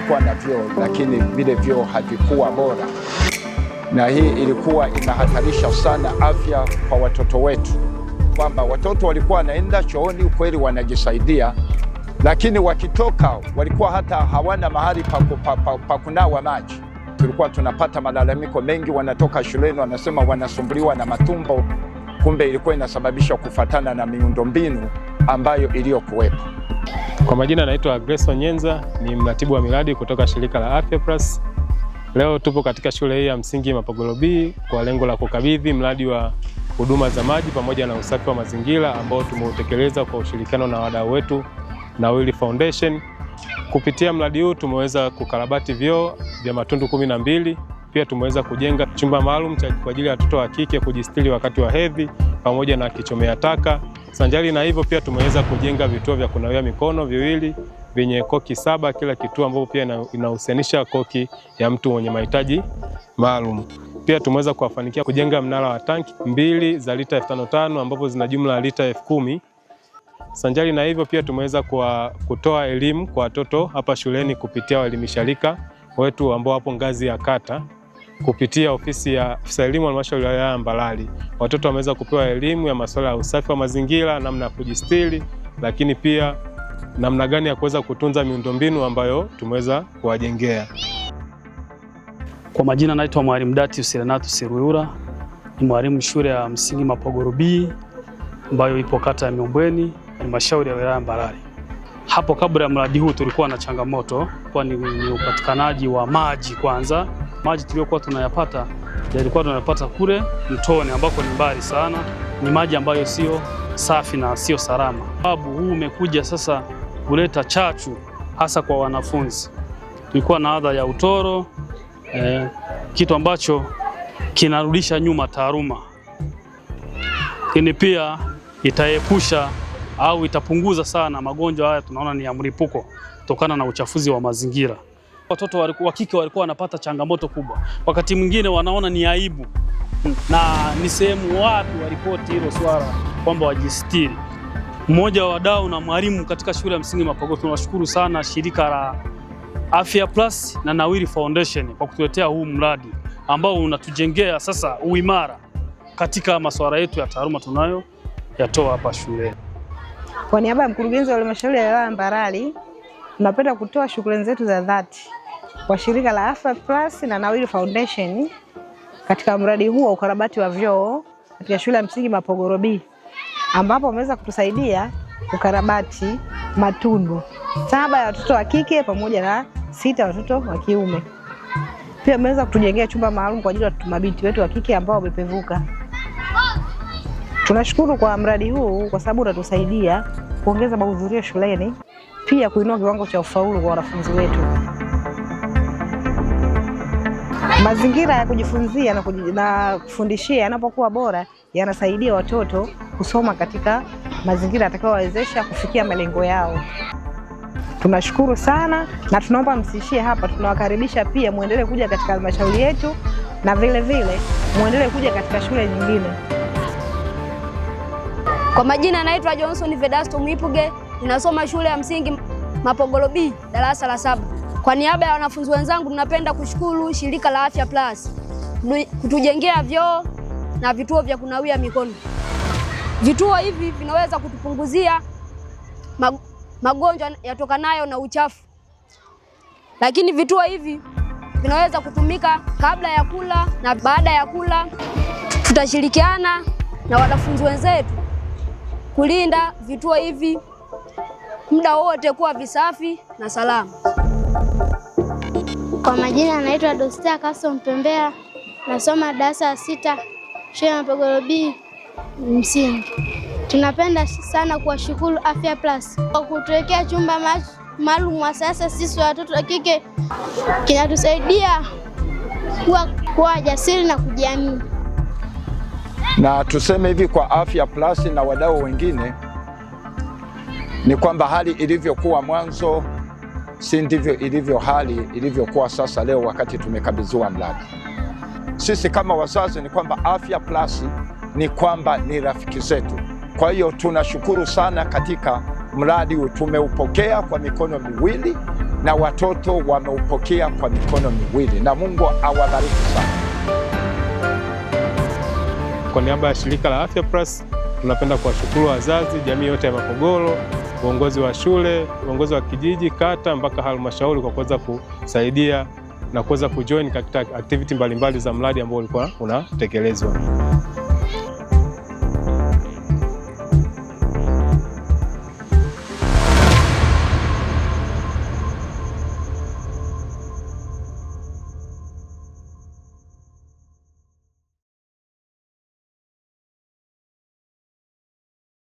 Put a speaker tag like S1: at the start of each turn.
S1: Tulikuwa na vyoo, lakini vile vyoo havikuwa bora, na hii ilikuwa inahatarisha sana afya kwa watoto wetu, kwamba watoto walikuwa wanaenda chooni, kweli wanajisaidia, lakini wakitoka walikuwa hata hawana mahali pa kunawa maji. Tulikuwa tunapata malalamiko mengi, wanatoka shuleni wanasema wanasumbuliwa na matumbo, kumbe ilikuwa inasababishwa kufatana na miundombinu ambayo iliyokuwepo.
S2: Kwa majina naitwa Agreso Nyenza, ni mratibu wa miradi kutoka shirika la Afya Plus. Leo tupo katika shule hii ya msingi Mapogolo B kwa lengo la kukabidhi mradi wa huduma za maji pamoja na usafi wa mazingira ambao tumeutekeleza kwa ushirikiano na wadau wetu Nawiri Foundation. Kupitia mradi huu tumeweza kukarabati vyoo vya matundu 12, pia tumeweza kujenga chumba maalum kwa ajili ya watoto wa kike kujistiri wakati wa hedhi pamoja na kichomea taka. Sanjari na hivyo pia tumeweza kujenga vituo vya kunawia mikono viwili vyenye koki 7 kila kituo, ambapo pia inahusianisha koki ya mtu mwenye mahitaji maalum. Pia tumeweza kuwafanikia kujenga mnara wa tanki 2 za lita 5000 ambapo zina jumla ya lita 10,000. Sanjari na hivyo pia tumeweza kutoa elimu kwa watoto hapa shuleni kupitia waelimisha wetu ambao wapo ngazi ya kata kupitia ofisi ya afisa elimu halmashauri ya wilaya ya Mbarali. Watoto wameweza kupewa elimu ya masuala ya usafi wa mazingira, namna ya kujistiri, lakini pia namna gani ya kuweza kutunza miundombinu ambayo tumeweza kuwajengea.
S3: Kwa majina naitwa Mwalimu Datius Renatus Rwiura, ni mwalimu shule ya msingi Mapogoro B ambayo ipo kata ya Miombweni, halmashauri ya wilaya ya Mbarali. Hapo kabla ya mradi huu tulikuwa na changamoto kwa ni upatikanaji wa maji. Kwanza maji tuliyokuwa tunayapata yalikuwa tunayapata kule mtoni ambako ni mbali sana, ni maji ambayo sio safi na sio salama. Sababu huu umekuja sasa kuleta chachu hasa kwa wanafunzi. Tulikuwa na adha ya utoro, kitu ambacho kinarudisha nyuma taaluma, lakini pia itaepusha au itapunguza sana magonjwa haya tunaona ni ya mlipuko kutokana na uchafuzi wa mazingira. Watoto wa kike walikuwa wanapata changamoto kubwa, wakati mwingine wanaona ni aibu na ni sehemu wapi waripoti hilo swala kwamba wajistiri. Mmoja wa wadau na mwalimu katika shule ya msingi Mapogoro, tunawashukuru sana shirika la Afya Plus na Nawiri Foundation kwa kutuletea huu mradi ambao unatujengea sasa uimara katika masuala yetu ya taaluma tunayo yatoa hapa shuleni.
S4: Kwa niaba ya mkurugenzi wa halmashauri ya wilaya ya Mbarali, tunapenda kutoa shukrani zetu za dhati kwa shirika la Afya Plus na Nawiri Foundation katika mradi huu wa ukarabati wa vyoo katika shule ya msingi Mapogoro B, ambapo wameweza kutusaidia ukarabati matundu 7 ya watoto wa kike pamoja na 6 watoto wa kiume. Pia wameweza kutujengea chumba maalum kwa ajili ya mabinti wetu wa kike ambao wamepevuka. Tunashukuru kwa mradi huu kwa sababu utatusaidia kuongeza mahudhurio shuleni, pia kuinua kiwango cha ufaulu kwa wanafunzi wetu. Mazingira ya kujifunzia na kufundishia yanapokuwa bora yanasaidia watoto kusoma katika mazingira yatakayowawezesha kufikia malengo yao. Tunashukuru sana na tunaomba msiishie hapa, tunawakaribisha pia muendelee kuja katika halmashauri yetu na vile vile muendelee kuja katika shule nyingine.
S5: Kwa majina naitwa Johnson Vedasto Mwipuge, ninasoma shule ya msingi Mapogolo B darasa la 7. Kwa niaba ya wanafunzi wenzangu tunapenda kushukuru shirika la Afya Plus kutujengea vyoo na vituo vya kunawia mikono. Vituo hivi vinaweza kutupunguzia magonjwa yatokanayo na uchafu. Lakini vituo hivi vinaweza kutumika kabla ya kula na baada ya kula. Tutashirikiana na wanafunzi wenzetu kulinda vituo hivi muda wote kuwa visafi na salama.
S6: Kwa majina anaitwa Dosta Kaso Mpembea, nasoma darasa la 6 shule ya Mapogoro B msingi. Tunapenda sana kuwashukuru Afya Plus kwa kutuwekea chumba maalum wa sasa sisi watoto wa kike, kinatusaidia kuwa jasiri na kujiamini.
S1: Na tuseme hivi kwa Afya Plus na wadau wengine ni kwamba hali ilivyokuwa mwanzo si ndivyo ilivyo hali ilivyokuwa sasa leo wakati tumekabidhiwa mradi. Sisi kama wazazi ni kwamba Afya Plus ni kwamba ni rafiki zetu. Kwa hiyo tunashukuru sana katika mradi huu, tumeupokea kwa mikono miwili na watoto wameupokea kwa mikono miwili, na Mungu awabariki sana.
S2: Kwa niaba ya shirika la Afya Plus tunapenda kuwashukuru wazazi, jamii yote ya Mapogoro, uongozi wa shule, uongozi wa kijiji, kata mpaka halmashauri kwa kuweza kusaidia na kuweza kujoin katika activity mbalimbali za mradi ambao ulikuwa unatekelezwa.